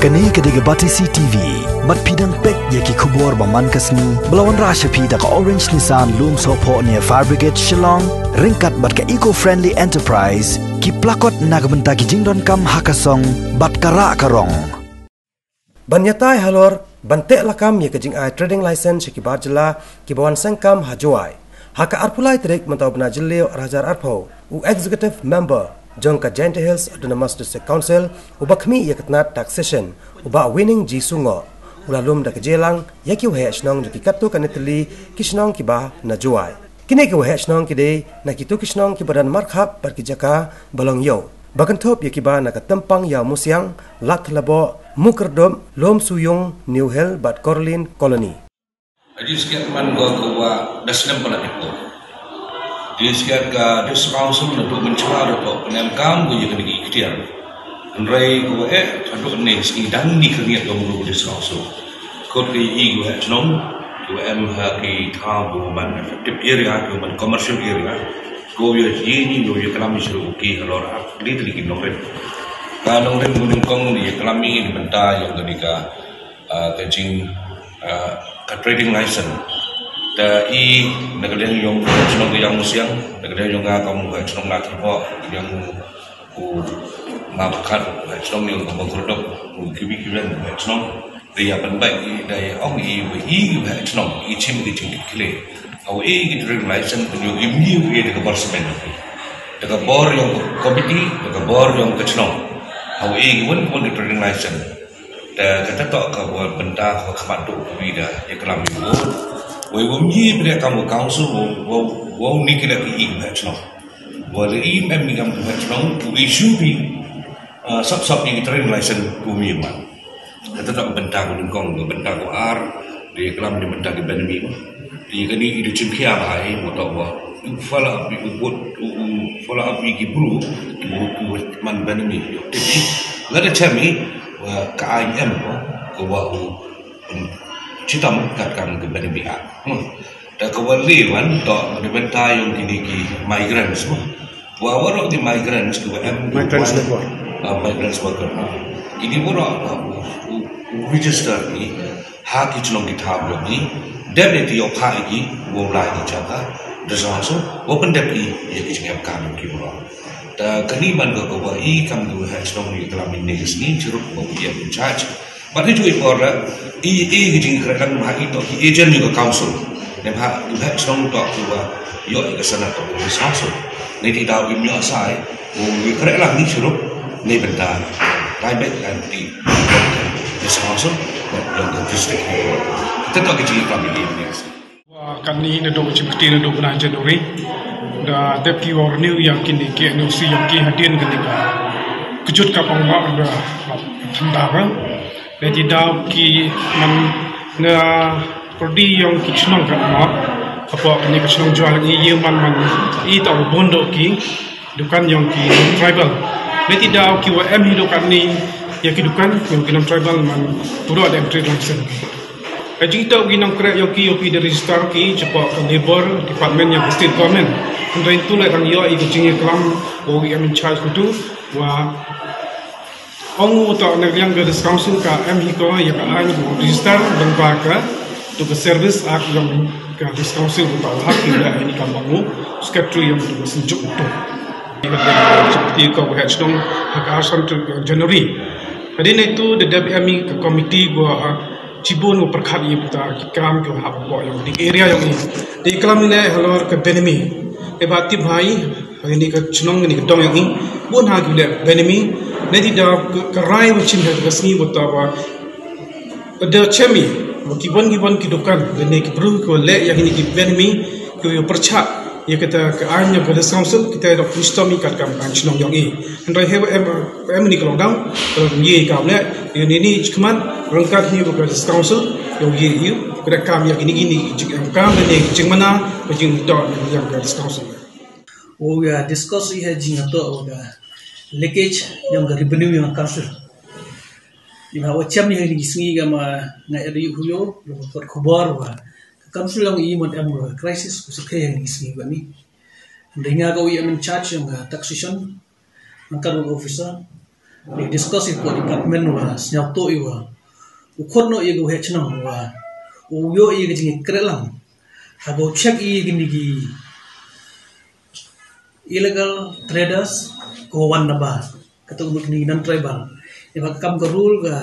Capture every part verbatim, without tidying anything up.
Kane ka dei ka Batesi T V. Bad phi dang peit ïa ki khubor ba man ka sngi ba la wanrah sha phi da ka Orange Nissan Lumsohphoh near Fire Brigade Shillong, ryngkat bad ka Eco Friendly Enterprise, ki plakot na ka bynta ki jingdonkam ha ka song bad ka rah ka rong. Ban ïatai halor ban teh lakam ïa ka jingai trading license sha ki bar jylla kiba wan seng kam ha Jowai. Ha ka arphew lai tarik mynta u bnai Jylliew ar hajar arphew, u Executive Member jong ka Jaintia Hills Autonomous District Council, uba khmih ïa ka tnat taxation, u Bah Winning G Sungoh, u la lum da ka jingïalang ïa ki waheh shnong jong ki katto katne tylli ki shnong kiba na Jowai. Kine ki waheh shnong ki dei na kito ki shnong kiba don markhap bad ki jaka ba long ïew, ba kynthup ïa kiba na ka Tympang Ïawmusiang, Ladthadlaboh, Mookyrdum, Lumsohyung, New Hill bad Korlin Colony. Ka jingshikit man ka ka wa da snem pala dipor. Jingshikit ka District Council naduh mynshwa da toh pynemkam ka ïa kane ka ikhtiar. Hynrei ka wa eh haduh ne sngi dang ni ka ngiat ka mulu ka District Council. Kot ka i ka wa eh shnong, ka wa em ha ki thaw ka wa man effective area, ka wa man commercial area. Ka wa ïa ji ni ka wa ïa klam i shu ki halor ak li li ki nongrim. Ka nongrim ka nyngkong ni ïa klam i ni bynta ïa kane ka ah, ka jing, ah, ka trading license. Ta i na ka liang yong ka shnong ka Ïawmusiang, na ka liang yong nga ka mu ka shnong na Tyrpok, ka liang u ma bakat ka shnong yong ka Mookyrdum, u kiwi kiwi ka shnong. Da ïa pynbait i da ïa ong i wa i ka shnong i chim ka jing ki kle. Aw i ki trading license ka yong i mi u i da ka bor semen. Da ka bor yong ka komiti, da ka bor yong ka shnong. Aw i ki wan wan ka trading license. Te kata toh ka wa bynta ka khmat tu ka wi da ïa klam ïa u. Wei wa mji bri kam wa council wa wa wa ni kida ki i ba chnong. Wa le i em ni kam ba chnong tu i shu bi, ah, sap sap ni trading license tu mi man. Kata toh ka bynta ka nyngkong, ka bynta ka ar, ïa klam ni bynta ka benmi. Ïa kani i da chim khia ba i wa toh wa. U follow up i u bot u u follow up i ki bru tu tu man benmi. Ïa ti la da chami. Wa ka I M ko, ko wa u, um, chitam kat kam ke bani bi ak. Hmm. Da ko wa le wan to, da benta yong kini ki migrants mo. Wa wa ro ki migrants ki wa em Migrants wan, worker. Ah, migrants worker, ha. Kini wa ro, wa u, u, u register ni ha ki chnong ki thaw yong ni. Dep ni ti yok ha ki, wa u lai ki jaka. Da sa so, wa pendep ni, ya ki chnong kam ki wa ro. Ta kani man ka ka wa i kam du ha chnong ni klam ni ne sni chirup wa u in charge. But ni tu i por la i i ki jing kra kan ha i to ki agent ni ka council. Ne ha du ha chnong to ki wa yo i ka sana ka wa council. Ne ti dau i myo sai wa u kra la ni chirup ne benta. Lai bet kan ti. Ni council, ni district. Kita to ki jing klam ni ne. Wa kani naduh ka jingkti naduh bnai January. Da dep ki wa renew ïa kini ki N O C yong ki hadien kani ka kjut ka pang wa da thanda ba. Da ti dau ki man na pyrdi yong ki chnong ka ma. Apo kani ka chnong jual i ye man man i ta u bondo ki dukan yong ki non-tribal. Lei ti dau ki wa em hi dukan ni ïa ki dukan yong ki non-tribal man pura da entry license. Ka jingto ki nongkreh yong ki yong ki da register ki chapoh ka labor department yong ka state government. Hynrei tu lei tang ïoh i ka jingïaklam wa u in charge kutu wa ong u to na liang ka district council ka em hi ko ïa ka aiñ register lyngba ka tu ka service act yong ka district council u to hak ki da ni ka ma u secretary yong tu ka synjuk u to. Ïa ka district ko ka chnong ha ka ar san tu January. Hadien tu da dep em i ka committee ko, ah, chibun u pyrkhat ïa puta ki kam ki hap ko yong di area yong i. Di klam ne halor ka benemi. E ba tip hai, ini ka chnong ini ka dong yong i. Bun ha ki le benemi. Ne di da ka rai wa chin ha ka sngi wa ta wa. Da chemi wa ki bon ki bon ki dukan ne ki bru ko le ya ini ki benemi ko yo pyrchat. Ïa kata ka aiñ yong ka district council kita da kustom i kat kam aiñ chnong yong i. Hynrei he wa em em ni ka lockdown, ka long ye kam le, ïa ni ni chikman, rangkat hi ka district council, ïa ye ïa, ka da kam ïa kini kini jing em kam, ne jing mana, ka jing to ïa ka district council. O ïa discuss i ha jing ato o ka leakage yong ka revenue yong ka council. Ïa wa chem ïa ni sngi ka ma nga ïa yu huyo, ïa ka kot khubor wa ka council yong i mon em wa crisis ku sa khe ïa ni sngi wa ni. Hynrei nga ka wi em in charge yong ka taxation. Nangkat u officer, Discuss ïa ka department wa sñiawthooh ïa wa u khot noh ïa ka waheh chnong wa u ïoh ïa ka jingkrehlang ha ka u check ïa kini ki illegal traders ko wan na ba kata u mut kini non-tribal. Ïa ba kam ka rule ka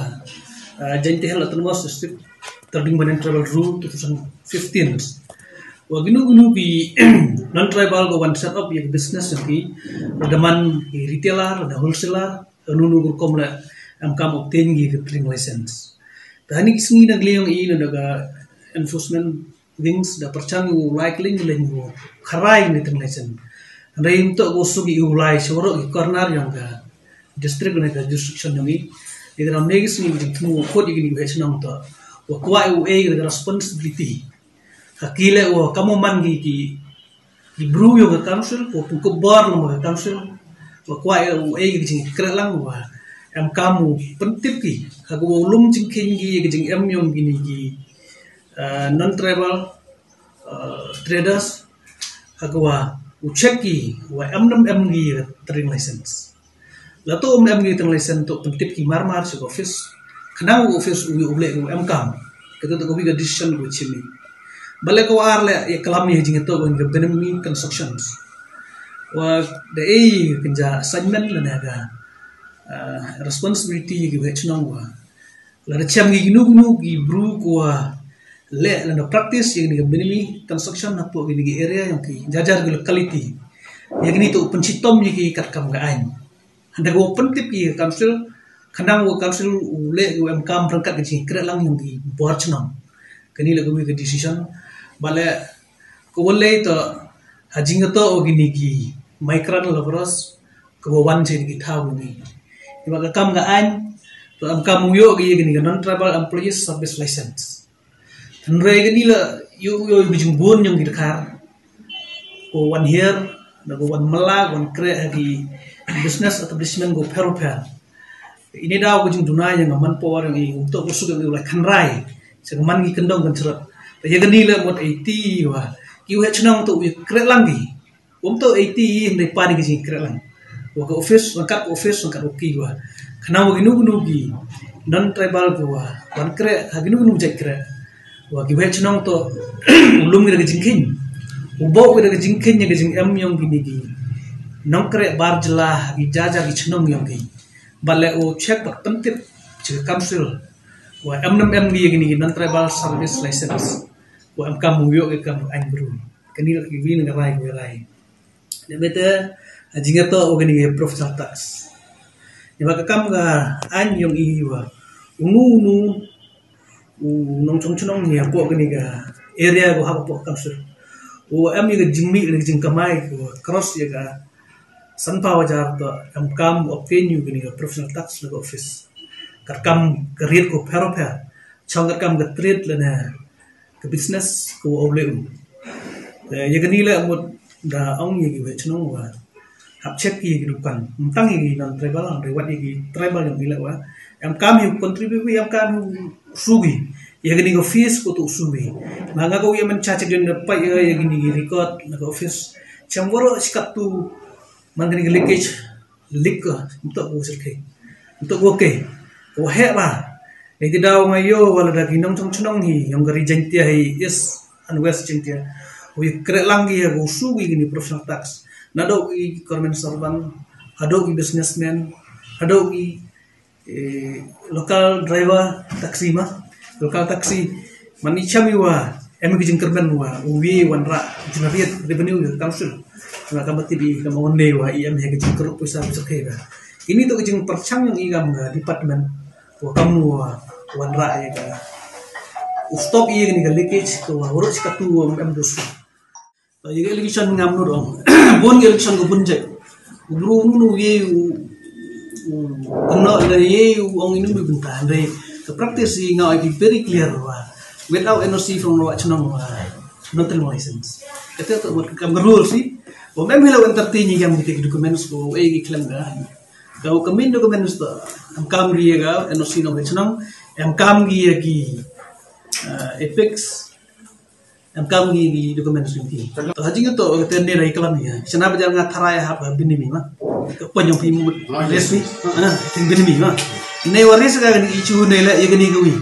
uh, Jaintia Hills Autonomous District terding ba non-tribal rule two thousand fifteen. Wa ginu ginu ki non-tribal ko wan set up ïa business yang ki daman ki retailer da wholesaler nunu rukom la em kam obtain ki trading license. Ta hani ki sngi na gliang i na daga enforcement wings da perchang u lai kling leng u kharai ni trading license. Hynrei ym toh ko sugi u lai shawaro ki corner yang ka district ne ka jurisdiction yang i. Ïa ka ram ne ki sngi ki jingthmu khot ïa ki ni waheh chnong to wa kwah u ei ka responsibility. Ka ki le wa kamu man ki ki ki bru yong ka council ko pun ko bor lang ka council wa kwah u ei ka jingkrehlang wa em kam u pyntip ki ha ka wa u lum jingkheiñ ki ka jingem yong kini ki uh, non-tribal uh, traders ha ka wa u check ki wa em nam em ki trading license. La to um em ngi tang license to pyntip ki mar mar sha ka office. Khnang u office u ïoh u leh u em kam. Kata to ka wi ka decision ko chimi. Ba le ka war le ïa klam ïa jingto ko ka benami constructions. Wa da ei kynja assignment la ne ka uh, responsibility ïa ki waheh chnong wa la da chem ngi ginu ginu ki bru ko wa le la na practice ïa kini ka benami construction hapoh kini ki area yong ki jajar ki locality. Ïa kini to pynchitom ïa ki kat kam ka ain. Hynda ko pyntip ïa ka council khnang wa council u leh u em kam ryngkat ka jingkrehlang yong ki bor chnong. Kani la ka wi ka decision ba le ko wa lei to ha jingto o kini ki migrant laborers ko wa wan jin ki thaw ni. Ïa ba ka kam ka ain to em kam u ïoh ki ïa kini ka non-tribal employees service license. Hynrei kani la ïoh ïoh bi jingbun yong ki dkhar ko wan hiar na ko wan mala wan kreh ha ki business establishment ko pher pher. Ini daw ko jingduna yong man power yong i um to ko suk yong i u la khanrai sa ka man ki kyndong kan chrat. Ïa kani la mut eighty wa ki waheh chnong to u krehlang ki. Um to eighty hynrei pa ni ki jingkrehlang wa ka office ryngkat ka office ryngkat wa ki wa khnang wa ginu ginu ki non-tribal ko wa wan kreh ha ginu ginu jait kreh wa ki waheh chnong to u lum ki da ka jingkheiñ u bok ki da ka jingkheiñ ïa ka jingem yong kini ki nongkreh bar jylla ha ki jajar ki chnong yong ki. Ba le u check ba pyntip cha ka council wa em nam em ngi ïa kini ki non-tribal service license wa em kam u ïoh ki kam ain bru. Kani la ki wi na ka rai ki rai. Ïa bete ha jingto o kini ki professional tax. Ïa ba ka kam ka ain yong i wa unu unu u nongchong chnong ni hapoh kani ka area ko hapoh council. U em ïa ka jingmih ïa ka jingkamai ko cross ïa ka sanphew hajar to em kam obtain ïa kani ka professional tax na ka office. Kat kam ka rate ko pher pher. Chong kat kam ka trade lane ka business ko wa u leh u. Ïa kani la mut da ong ïa ki waheh chnong wa hap check ïa ki dukan. Ym tang ïa ki non-tribal hynrei wat ïa ki tribal yong i la wa em kam ïa contribute em kam ïa sugi ïa kani ka fees ko to sugi. Ma nga ko ïa man cha check den da pa ïa kini ki record na ka office. Cham waro chikat tu man kani ka leakage. Lik ko mtok ko sirkhei mtok ko ke ko heh ba. Ni ti daw nga ïoh wa lada ki nongchong chnong hi yong ka ri Jaintia hi East and West Jaintia. Wi kreh lang ki ha ko sugi kini professional tax. Naduh ki government servant, haduh ki businessman, haduh ki eh, local driver taxi ma, local taxi. Mani cham i wa em ki jingkyrmen wa u wi wanrah generate revenue ïa ka council. Wa kam ba ti bi kam only wa i em hi ki jingkyrmen pisa pisa ke ba. Ini to ki jingpyrchang yong i kam ka department wa kam wa wanrah ïa ka u stop ïa kani ka leakage ko wa waro chi ka tu wa em dus. Ïa ka election ngam nud ong. Bun ka election ko bun jait. U bru unu unu ye u kumno le ye u ong inu bi bynta hynrei ka practice i nga oi ki very clear wa without N O C from wa chnong wa no trading license. Kata to wat kam ka rule si. Wa mem hilo entertain i kam ki documents ko e ki klem ka. Ka ka main documents to em kam ki ya ka N O C no wa chnong em kam ki ya ki uh, apex. Em kam ngi ngi documents ngi. To ha jingto ka tender ai klam ya. Chana bajar nga tharai hap ha bini mi ma. Ka pon jong phi mut. Yes, phi. Ah, ah, ting bin mi, ha. Ne wa res ka ni issue ne la, ya ka ni ka wi.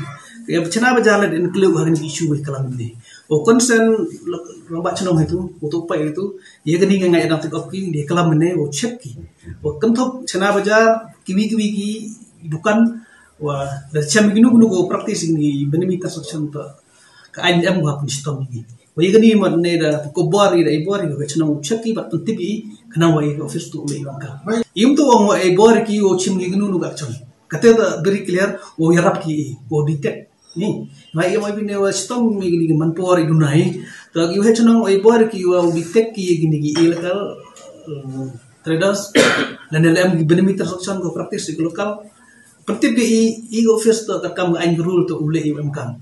Ya chna ba ja la den kleu ka ni issue wi kalam ni. O concern lo ba chnong itu, o to pa itu. Ya ka ni nga ngai dang tik op ki, ni kalam ne, o check ki. O kan thok chna ba ja, ki wi ki wi ki dukan, wa da chem ki nu nu ko practice ni bin mi ta section to. Ka ai em wa pun shitom ni. Wa ya ka ni mat ne da ko bor i da i bor i ka chnong check ki ba pun tip i, ka nang wa i ka office to le i ka. Im to ong wa i bor ki o chim ki nu nu ka chong. Ka te da very clear, o ya rap ki i, o detect. Ni, ma i ma bine wa shitom mi ni man por i dunai. To ki wa chnong o i bor ki wa u detect ki ni ki illegal, um, traders. Dan le em benefit transaction ko practice ko local. Pun tip i, i office to ka kam ain rule to u le i em kam.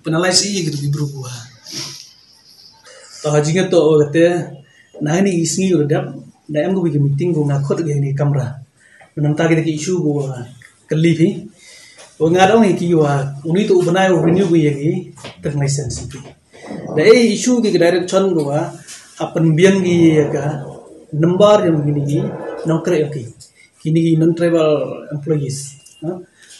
Penalise i gitu di bru wa. To ha jinga to o te, na ni i sngi u dap, na em ko bi meeting ko nga khot ga ni kamra. Menam ta ki issue ko wa kali phi. Wa nga dong ki wa, uni to u bnai u renew ko ya ki, trade license ki. Da e issue ki direction ko wa, apan biang ki ya ka, number yang kini ki, nongkrek ki. Kini ki non-tribal employees. Ha?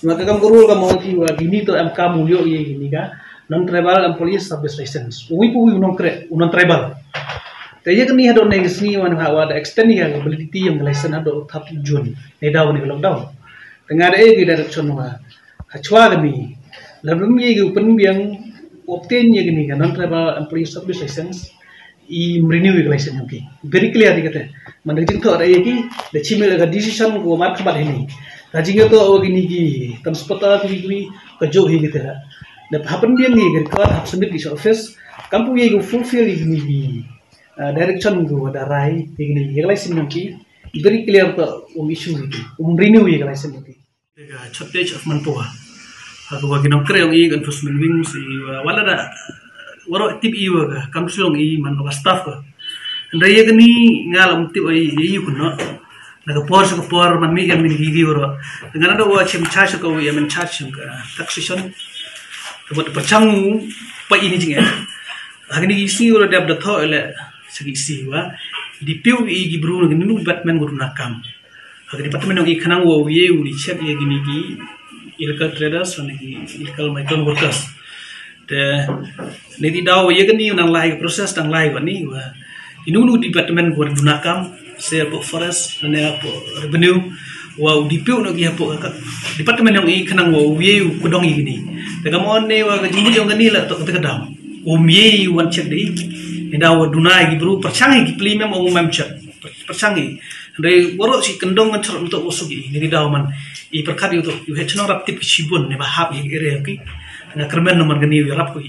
Ma ka kam ko rule ka mo ki wa kini to em kam u yo ye kini ka non-tribal employees service license. Wi pu wi u nongkrek, u non-tribal. Te ye kini hadon ne sngi wan ha wa da extend ya validity yang license hadon thirty June. Ne daw ni lockdown. Te nga da e ki direction wa. Ha chwa kini. Lam ye ki u pynbiang obtain ye kini ka non-tribal employee service license. I renew i ka license ki. Very clear di kata. Man da jingthoh da i ki, da chimel ka decision ko mar khabat hini. Da jingthoh wa kini ki transporter ki ki ka jo hi kita. Da happen biang ni ka record hap submit ki office. Kam pu ye ko fulfill i kini ki, uh, direction ko da rai i kini ki license ki. Very clear to um issue ki. Um renew i ka license ki. Ka shortage of manpower. Ha ka wa ki nongkrek ong i ka enforcement wing si wa wala da waro tip i wa ka kam song i man wa staff ka. Nda ye kani nga lam tip i i ku no. Na ka por sa ka por man mi ka min ki di waro. Nga na da wa chim charge ka wa ya min charge ka taxation. Ka wa pachang pa ini jing eh. Ha kani ki si waro da da tho ele sa ki si wa. Di piu i ki bru na kani nu batman guru na kam. Ha ka department yong i khnang wa u ye u di check ye kini ki illegal traders ne ki illegal migrant workers. Te ne di daw ye kini nang lai ka process nang lai wa ni wa. Inu nu department wa duna kam se po forest ne po revenue wa u di piu no ki po ka department yong i khnang wa u ye u kudong ye kini. Te ka mo ne wa ka jingmut yong kani la to ka dam. Um ye wan check di. Ni daw wa duna ki bru perchang ki pli mem um mem check. Perchang i. Dei waro si kendong ngan cherap untuk usuk i. Ni daw man. I perkat i untuk. Yu he chenong rap tip ki chibun ni ba hap i area ki. Nga kermen no man kani yu rap ko i.